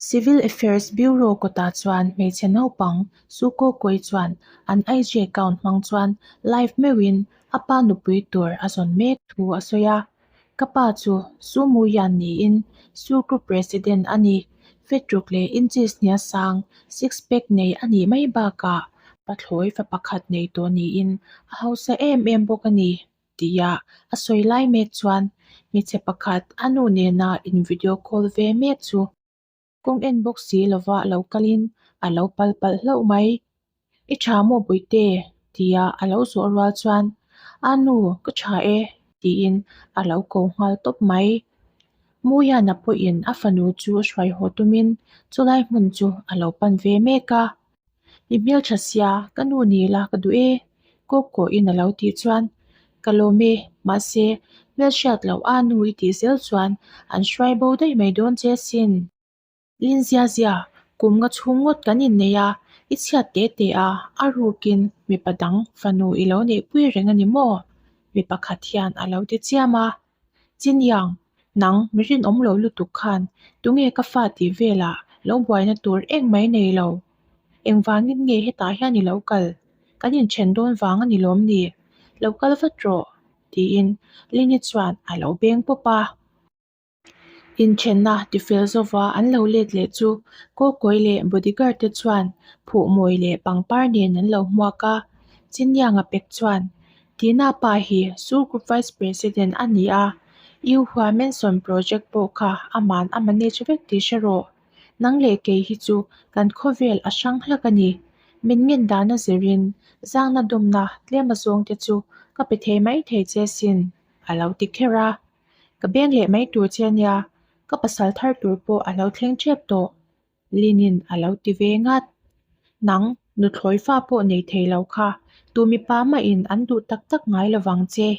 Civil Affairs Bureau kawtah chuan hmeichhe naupang Su Ko Koi chuan an IG account hmang chuan live meuhin a pa nupui tur a zawn mek thu a sawi a. Ka pa chu Su Mu Yan niin Su Group President a ni. Fetruk leh inches hnia sang, six pack nei a nih mai bakah pathlawi fa pakhat nei tawh niin a hausa em em bawk a ni. Tia a sawi lai mek chuan hmeichhe pakhat a nu nena in video call ve mek chu kawng en bawk si lova lo kalin a lo pal palh hlauh mai. I tha maw Puite? tia a lo zawh rual chuan a nu ka tha e tiin a lo ko nghal tawp mai. Muiana pawhin a fanu chu hruai haw tumin chulai hmun chu a lo pan ve mek a. I hmeltha sia, ka nu ni la ka duh e, kawk kawhin a lo tih chuan ka lawm e, mahse hmelhriat loh a nu i tih zel chuan an hruai bo daih mai dawn che sin. Lin zia zia, kum nga chhung ngawt kan innei a, i chhiat te te a, a rukin mipa dang fanu i lo neihpui reng a ni maw? Mi pakhat hian a lo ti chiam a. Chiniang, nang mi rinawm lo lutuk khan tunge ka fa tih velah lo buaina tur eng mai nei lo. Engvangin nge hetah hian i lo kal? Kan inthen dawn vang a ni lawm ni? Lo kal vat rawh, tiin Lini chuan a lo beng pawp a. Inthenna tifel zova an lo let leh chu Kawkawi leh bodyguard te chuan phuhmawi leh pangpar nen an lo hmuak a. Chinianga pek chuan, Tina pa hi Sur Group Vice President a ni a, Yu Hua Mansion project pawh kha aman a manage vek tih hre rawh. Nang leh kei hi chu kan khawvel a hrang hlak a ni. Min ngen dana zirin zangna dawmna tlem a zawng te chu ka pe thei mai thei che sin, a lo ti kher a. Ka beng leh mai tur che ania, ka pasal thar tur pawh a lo thleng tep tawh, Linin a lo ti ve ngat. Nang, nuthlawi fa pawh nei thei lo kha, tu mipa mahin an duh tak tak ngai lovang che,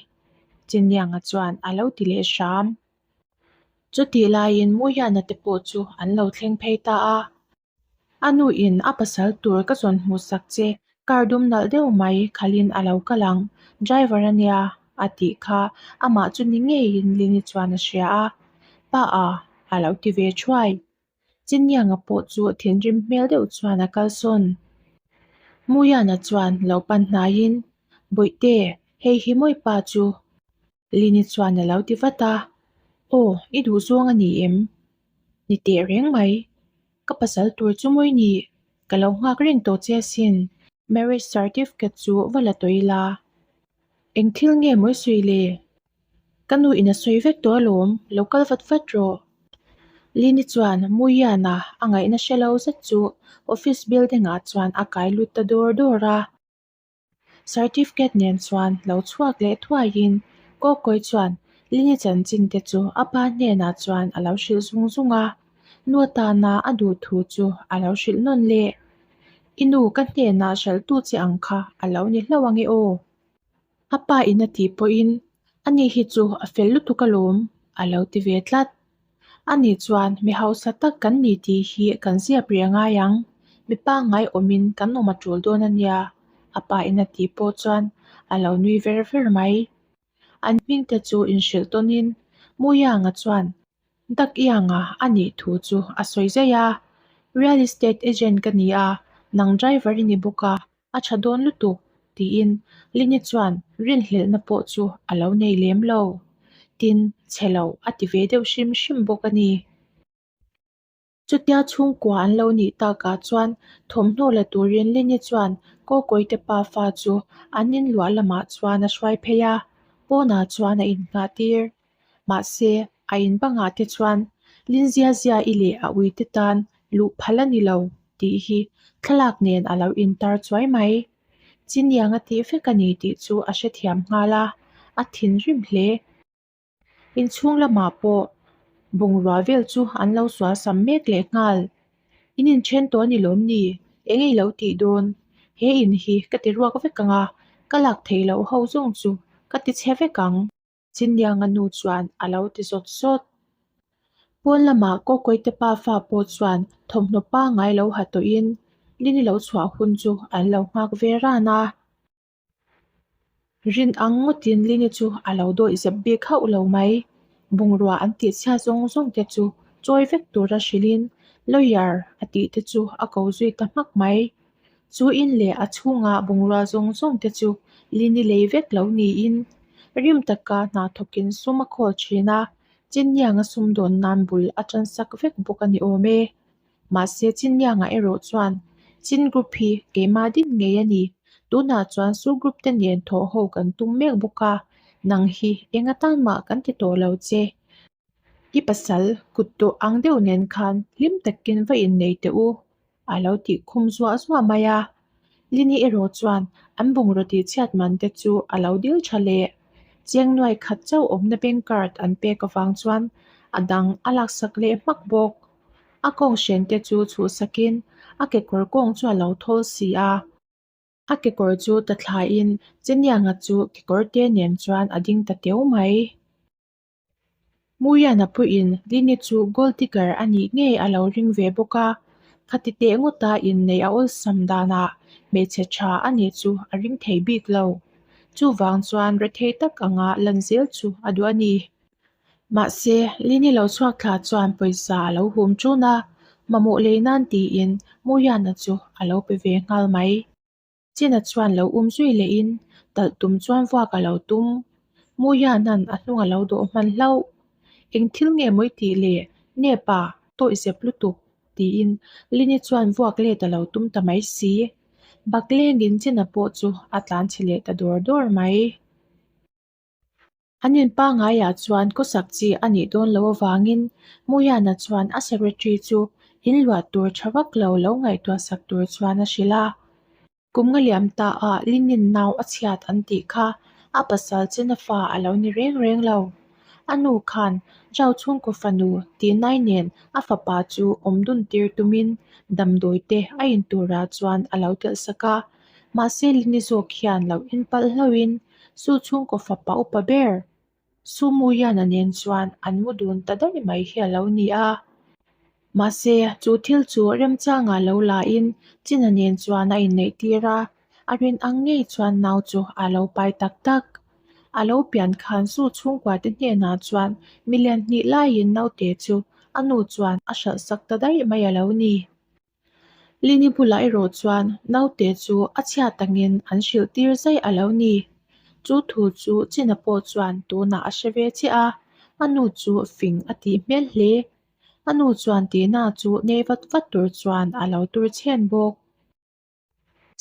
Chinianga chuan a lo ti leh hram. Chutih laiin Muhiana te pawh chu an lo thleng phei ta a. A nu in a pasal tur ka zawn hmuh sak che, car dum nalh deuh mai khalhin a lo kal ang, driver a nia a tih kha amah chu ni ngeiin Lini chuan a hria a, Pa a, a lo ti ve thuai. Chinianga pawh chu thinrim hmel deuh chuan a kalsawn. Muiana chuan lo pan hnaiin, Bawihte, hei hi mawi pa chu Lini chuan a lo ti vat a, Aw, i duh zawng a ni em? Ni teh reng mai. Ka pasal tur chu mawi ni, ka lo nghak reng tawh che asin. Marriage certificate chu va la tawh ila. Eng thil nge mawi sawi le? Ka nu in a sawi vek tawh alawm, lo kal vat vat rawh. Lini chuan Muiana a ngaihna hre lo zet chu office building ah chuan a kai lut ta dawr dawr a. Certificate nen chuan lo chhuak leh thuaiin Kawkawi chuan Lini chanchin te chu a pa hnenah chuan a lo hrilh zung zung a, nu atana a duh thu chu a lo hrilh nawn leh. I nu ka hnenah hralhtu che ang kha a lo ni hlauh ange aw. A pa in a tih pawhin ani hi chu a fel lutuk alawm a lo ti ve tlat. Ani chuan mi hausa tak kan ni tih hi kan ziap rih a ngai ang, mi pangngai awmin kan awm a tul dawn a nia, a pa in a tih pawh chuan a lo nui ver ver mai. An hming te chu inhrilh tawnin Muyanga chuan Dak Ianga a nih thu chu a sawi zaih a, Real estate agent ka ni a, nang driver i ni bawk a, A tha dawn lutuk, tiin Lini chuan rinhlelhna pawh chu a lo nei lem lo. Tin, chhe lo a ti ve deuh hrim hrim bawk a ni. Chutia chhungkua an lo nih takah chuan thawmhnaw la turin Lini chuan Kawkawite pa fa chu an inluah lamah chuan a hruai phei a, pawnah chuan a innghah tir. Mahse, a in bangah te chuan Linzia zia i leh a uite tan luh phal a ni lo tih hi thlalak nen a lo intar chuai mai. Chiniang a tih vek a ni tih chu a hrethiam nghal a, a thinrim hle. Inchhung lamah pawh bungrua vel chu an lo sual sam mek leh nghal. In inthen tawh a ni lawm ni? Eng ei lo tih dawn? He in hi ka ti ruak vek ang a, ka lak theih loh ho zawng chu ka ti chhe vek ang. Chinianga nu chuan a lo ti zawt zawt. Pawn lamah Kawkawite pa fa pawh chuan thawmhnaw pangngai lo ha tawhin Lini lo chhuah hun chu an lo nghak ve ran a. Rin ang ngawtin Lini chu a lo dawih zep bik hauh lo mai. Bungrua an tih chhia zawng zawng te chu chawi vek tura hrilhin. Lawyer a tih te chu a ko zui ta hmak mai. Chu in leh a chhunga bungrua zawng zawng te chu Lini lei vek lo niin rim taka hna thawkin sum a khawl thin a, Chinnianga sumdawn nan bul a tansak vek bawk a ni awm e. Mahse Chinnianga erawh chuan Chin Group hi keimah din ngei a ni, tunah chuan Su Group te nen thawh ho kan tum mek bawk a, nang hi eng atan mah kan ti tawh lo che. I pasal kut tawh ang deuh nen khan hlim takin va innei teh u, a lo tih khum zuah zuah mai a. Lini erawh chuan an bungraw tih chhiat man te chu a lo dil tha leh. Cheng nuai khat chauh awmna bank card an pek avang chuan a dang a laksak leh hmak bawk. A kawng hren te chu chhuhsakin a kekawr kawng chu a lo thawl si a. A kekawr chu ta thlaiin Chenianga chu kekawr te nen chuan a ding ta teu mai. Muiana pawhin Lini chu gold digger a nih ngei a lo ring ve bawk a, khati teh ngawta inneih a awlsam danah hmeichhe tha a nih chu a ring thei bik lo. Chuvang chuan rethei tak anga lan zel chu a duh a ni. Mahse, Lini lo chhuak thla chuan pawisa a lo hum ṭun a, mamawh lei nan tiin Muiana chu a lo pe ve nghal mai. China chuan lo um zui lehin talh tum chuan vuak a lo tum. Muiana'n a hnung a lo dawh hman hlauh. Eng thil nge mawi tih le, Nepa, tawih zep lutuk, tiin Lini chuan vuak let a lo tum ta mai si. Baklengin China pawh chu a tlan chhe leh ta dawr dawr mai. An in pangaiah chuan khawsak chi a nih dawn loh avangin Muyana chuan a secretary chu in luah tur tha vak lo lo ngaihtuah sak tur chuan a hrilh a. Kum nga liam ta ah Linin nau a chhiat an tih kha a pasal chena fa a lo ni reng reng lo. A nu khan Zhao chhungkaw fanu Tinai nen a fapa chu awm dun tir tumin damdawi te a in turah chuan a lo telh sak a. Mahse Lini zawk hian lo in palh hlauhin Su chhungkaw fapa upa ber Su Muyana nen chuan an mu dun ta daih mai hi a lo ni a. Mahse, chu thil chu remchangah lo lain China nen chuan a inneih tir a, a rin ang ngei chuan nau chu a lo pai tak tak. A lo pian khan Su chhungkuate hnenah chuan milian hnih laiin naute chu a nu chuan a hralhsak ta daih mai a lo ni. Lini bulah erawh chuan naute chu a chhiat angin an hrilh tir zaih a lo ni. Chu thu chu China pawh chuan tunah a hre ve chiah a, a nu chu fing a tih hmel hle. A nu chuan Tina chu nei vat vat tur chuan a lo tur chhen bawk.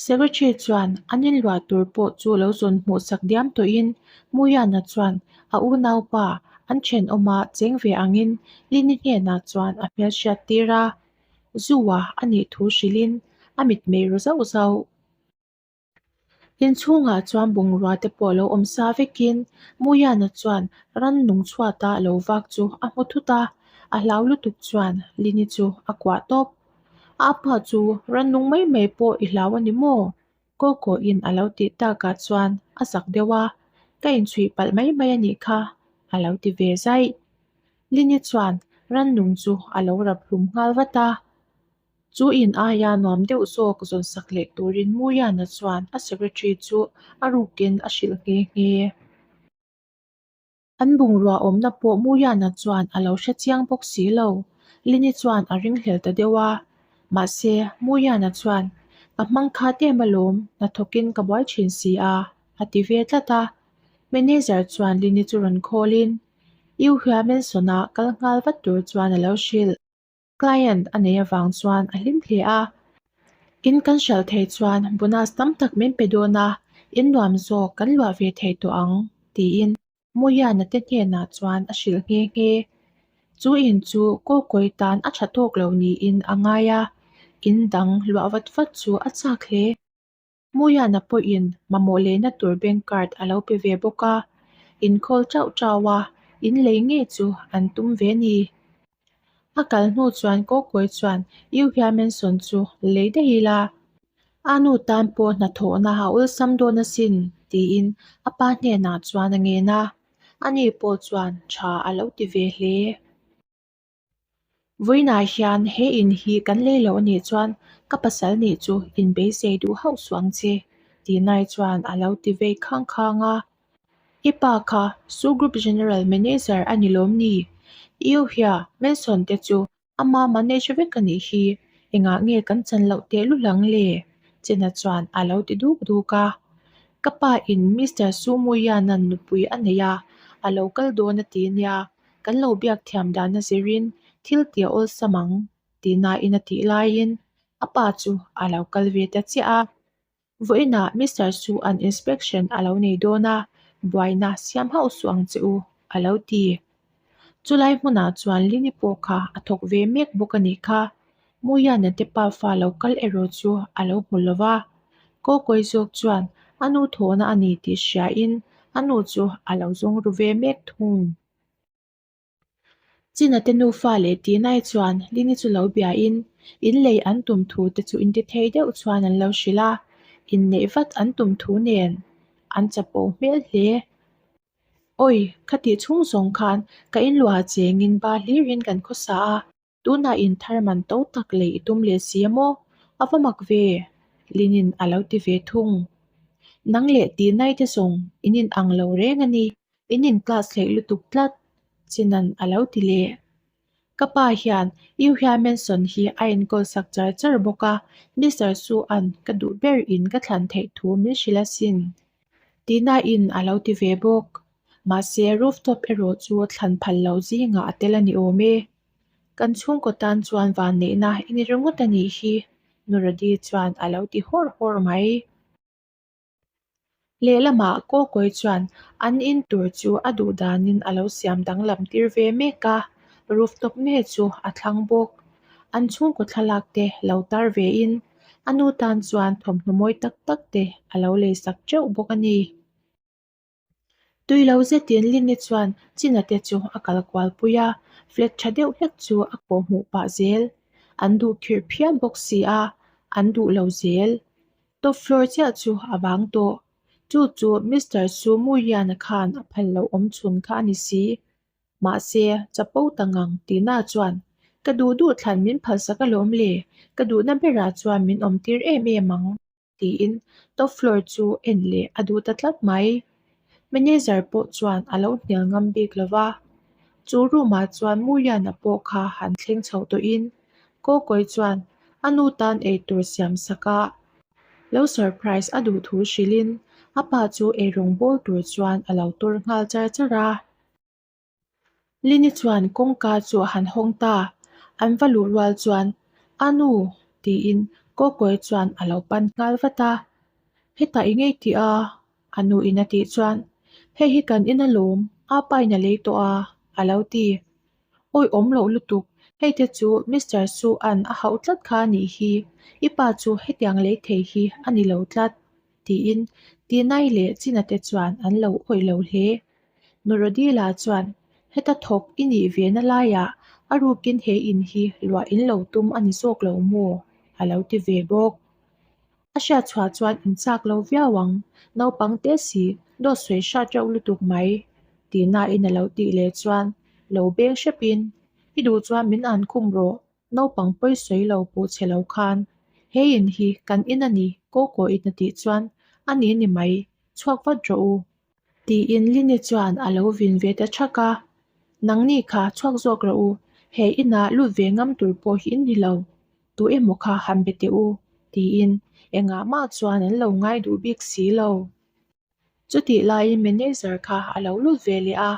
Secretary chuan an inluah tur pawh chu lo zawn hmuh sak diam tawhin Muyana chuan a unaupa an thenawma cheng ve angin Lini hnenah chuan a hmelhriat tir a. Zua a nih thu hrilhin a mitmei ru zauh zauh. Inchhungah chuan bungrua te pawh lo awm sa vekin Muyana chuan rannung chhuata lo vak chu a hmu thut a, a hlau lutuk chuan Lini chu a kuah tawp. A pa chu rannung mai mai pawh i hlau a ni maw? Kawkawiin a lo tih takah chuan a zak deuh a, ka inchhuih palh mai mai a nih kha a lo ti ve zaih. Lini chuan rannung chu a lo rap hlum nghal vat a. Chu in aia nuam deuh zawk zawn sak leh turin Muyana chuan a secretary chu a rukin a hrilh nghe nghe. An bungrua awmna pawh Muyana chuan a lo hre chiang bawk si lo. Lini chuan a ringhlel ta deuh a. Mahse, Muyana chuan, Ka hmang khat em alawm, hnathawkin ka buai thin si a, a ti ve tlat a. Manager chuan Lini chu rawn call-in, U Hia Mansion-a kal nghal vat tur chuan a lo hrilh. Client a nei avang chuan a hlim hle a. In kan hralh thei chuan bonus tam tak min pe dawn a, in nuam zawk kan luah ve thei tawh ang, tiin Muyana te hnenah chuan a hrilh nghe nghe. Chu in chu Kawkawi tan a tha tawk lo niin a ngai a, in dang luah vat vat chu a chak hle. Muyana pawhin mamawh lehna tur bank card a lo pe ve bawk a, inkhawl chauh chauh a, in lei ngei chu an tum ve ni. A kal hnu chuan Kawkawi chuan U Hia Manson chu lei daih ila, a nu tan pawh hnathawhna a awlsam dawn asin tiin a pa hnenah chuan a ngen a, ani pawh chuan tha a lo ti ve hle. Vawiinah hian he in hi kan lei loh anih chuan ka pasal nih chu in beisei duh hauh suh ang che tih nai chuan a lo ti vei khang khang a. I pa kha Su Group General Manager a ni lawm ni? Iu hia Manson te chu Ama manage vek a nih hi, engah nge kan chan loh tehlul ang le? Chena chuan a lo ti duk duk a. Ka pa in Mister Sumuiana'n nupui a nei a, a lo kal dawn a ti nia, kan lo biak thiam dan a zirin thil ti a awlsam ang tihnain a tih laiin a pa chu a lo kal ve ta chiah a. Vawiinah Mister Su an inspection a lo nei dawn a, buaina siam hauh suh ang che u, a lo ti. Chulai hmunah chuan Lini pawh kha a thawk ve mek bawk a nih kha. Muiana te pafa lo kal erawh chu a lo hmu lo va. Kawkawi zawk chuan a nu thawhna a ni tih hriain a nu chu a lo zawng ru ve mek thung. China te nufa leh Tinai chuan Lini chu lo biain in lei an tum thu te chu intithei deuh chuan an lo hrilh a, inneih vat an tum thu nen an chapo hmel hle. Awi, khatih chhung zawng khan ka inluah chengin ba hlirin kan khawsa a, Tunah in thar man to tak lei i tum leh si a maw? A va mak ve! Linin a lo ti ve thung. Nang leh tih nai te zawng in in ang lo reng a ni, in in class hleih lutuk tlat, Chinan a lo ti leh. Ka pa hian U Hia Manson hi a enkawl sak char char bawk a, Mister Su-a'n ka duh ber in ka thlan theih thu min hrilh asin. Tihnain a lo ti ve bawk. Mahse, rooftop erawh chu thlan phal lo zingah a tel a ni awm e. Kan chhungkaw tan chuan vanneihna i ni ringawt a nih hi, Nuradi chuan a lo ti hawr hawr mai. Lehlamah Kawkawi chuan an in tur chu a duh danin a lo siam danglam tir ve mek a, rooftop ngei chu a thlang bawk. An chhungkaw thlalak te lo tar vein a nu tan chuan thawmhnaw mawi tak tak te a lo leisak teuh bawk a ni. Tui lo zetin Lini chuan China te chu a kal kual pui a, flat tha deuh hlek chu a kawh hmuh pah zel. An duh khirh phian bawk si a, an duh lo zel. Top floor chiah chu a vang tawh. Chu chu Mister Su Muiana khan a phal loh awm chhun kha a ni si. Mahse, chapo ta ngang Tina chuan, Ka duh duh thlan min phalsak alawm le, ka duhna berah chuan min awm tir em em ang. tiin top floor chu en leh a duh ta tlat mai. Manager pawh chuan a lo hnial ngam bik lo va, chu room ah chuan Muriana pawh kha han thleng chho tawhin Kawkawi chuan a nu tan eitur siam sak a, lo surprise a duh thu hrilhin a pa chu eirawng bawl tur chuan a lo tur nghal char char a. Lini chuan kawngka chu a han hawng ta, an va luh rual chuan, A nu! tiin Kawkawi chuan a lo pan nghal vat a. Hetah i ngei tih a? A nu in a tih chuan, Hei hi kan in alawm, apa in a lei tawh a, a lo ti. Awi awm loh lutuk, hei te chu Mister Su-a'n a hauh tlat kha a nih hi, i pa chu hetiang lei thei hi a ni lo tlat, tiin Tinai leh China te chuan an lo awih lo hle. Nurodila chuan, Heta thawk i nih ve na laiah a rukin he in hi luah in lo tum a ni zawk lo maw? a lo ti ve bawk. A hriat chhuah chuan in chak lo viau ang, naupang te si, dawt sawi hrat reuh lutuk mai, tihnain a lo tih leh chuan lo beng hrepin, I duh chuan min an khum rawh, Naupang pawi sawi lo puh che lo khan, He in hi kan in a ni, Kawkaw in a tih chuan, A ni ni mai, chhuak vat rawh u. Tiin Lini chuan a lo vin ve ta thak a, Nangni kha chhuak zawk rawh u, he inah lut ve ngam tur pawh hi in ni lo, tu emaw kha han be teh u, tiin engah mah chuan an lo ngai duh bik si lo. Chutih laiin manager kha a lo lut ve leh a,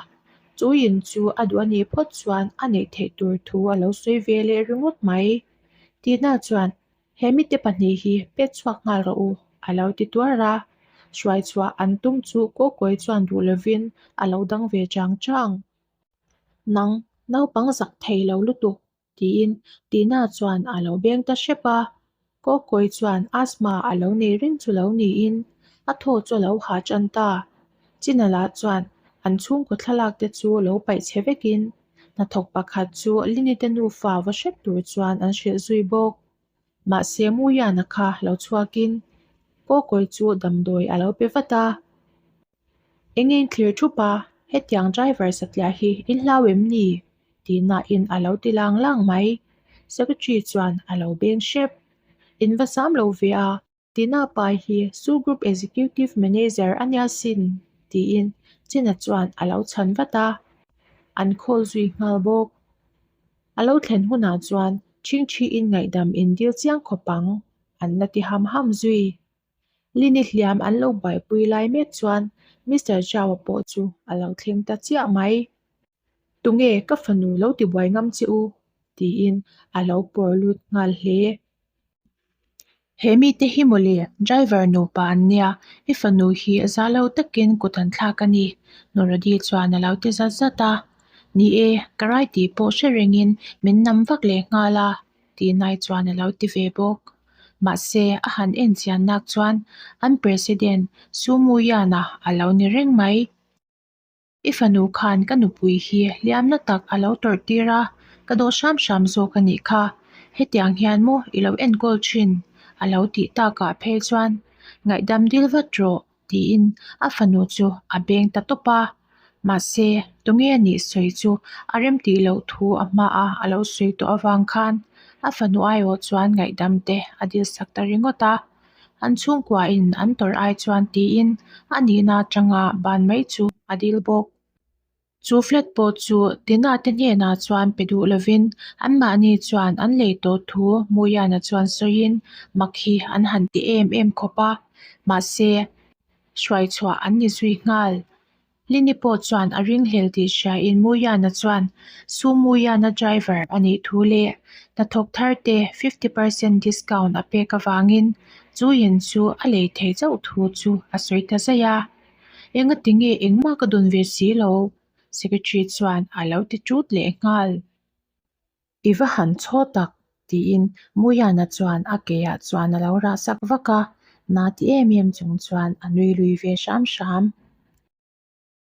chu in chu a duh a nih phawt chuan a neih theih tur thu a lo sawi ve leh ringawt mai. Tina chuan, He mite pahnih hi pet chhuak nghal rawh u, a lo ti tuar a. Hruai chhuah an tum chu Kawkawi chuan duh lovin a lo dang ve chang chang. Nang, naupang zak thei lo lutuk, tiin Tina chuan a lo beng ta hrep a. Kawkawi chuan asthma a lo nei reng chu lo niin a thaw chu a lo ha tan ta. Chinala chuan an chhungkaw thlalak te chu lo paih chhe vekin hnathawk pakhat chu Lini te nufa va hrep tur chuan an hrilh zui bawk. Mahse Muyana kha lo chhuakin Kawkawi chu damdawi a lo pe vat a. Eng in thlir thup a, hetiang driver satliah hi in hlau em ni? tihnain a lo ti lang lang mai. Secretary chuan a lo beng hrep. In va sam lo ve a, Tina pai hi Su Group Executive Manager a nia sin, tiin China chuan a lo chhan vat a, an call zui nghal bawk. A lo thlen hunah chuan ṭhingṭhiin ngaihdam in dil chiang khawp ang, an la ti ham ham zui. Lini hliam an lo buaipui lai mek chuan Mister Chau-a pawh chu a lo thleng ta chiah mai. Tunge ka fanu lo tibuai ngam che u? tiin a lo pawr lut nghal hle. He mite hi mawle, driver nupa an nia, i fanu hi za lo takin kut an thlak a ni, Noradi chuan a lo ti zat zat a. Ni e, ka rai tih pawh hre rengin min nam vak leh nghal a, Tinai chuan a lo ti ve bawk. Mahse, a han en chian nak chuan an President Sumuiana a lo ni reng mai. I fanu khan ka nupui hi hliamna tak a lo tawrh tir a, ka dawh hram hram zawk a nih kha. Hetiang hian maw i lo enkawl thin? A lo tih takah phei chuan ngaihdam dil vat rawh tiin a fanu chu a beng ta tawp a. Mahse, tunge a nih sawi chu a remtih loh thu a hmaah a lo sawi tawh avang khan a fanu aiawh chuan ngaihdam te a dil sak ta ringawt a. An chhungkuain an tawrh ai chuan tiin a nihna atanga ban mai chu a dil bawk. Chu flat pawh chu Tina te hnenah chuan pe duh lovin anmahni chuan an lei tawh thu Muiana chuan sawiin mak hi an han ti em em khawp a, mahse hruai chhuah an ni zui nghal. Lini pawh chuan a ringhlel tih hriain Muiana chuan Su Muiana driver a nih thu leh hnathawk thar te 50% discount a pek avangin chu in chu a lei thei chauh thu chu a sawi ta zaih a. Engati nge engmah ka dawn ve si lo? Secretary chuan a lo ti ṭut leh nghal. I va han chhaw tak! tiin Muiana chuan a keah chuan a lo rah sak vak a, na ti em em chung chuan a nui lui ve hram hram.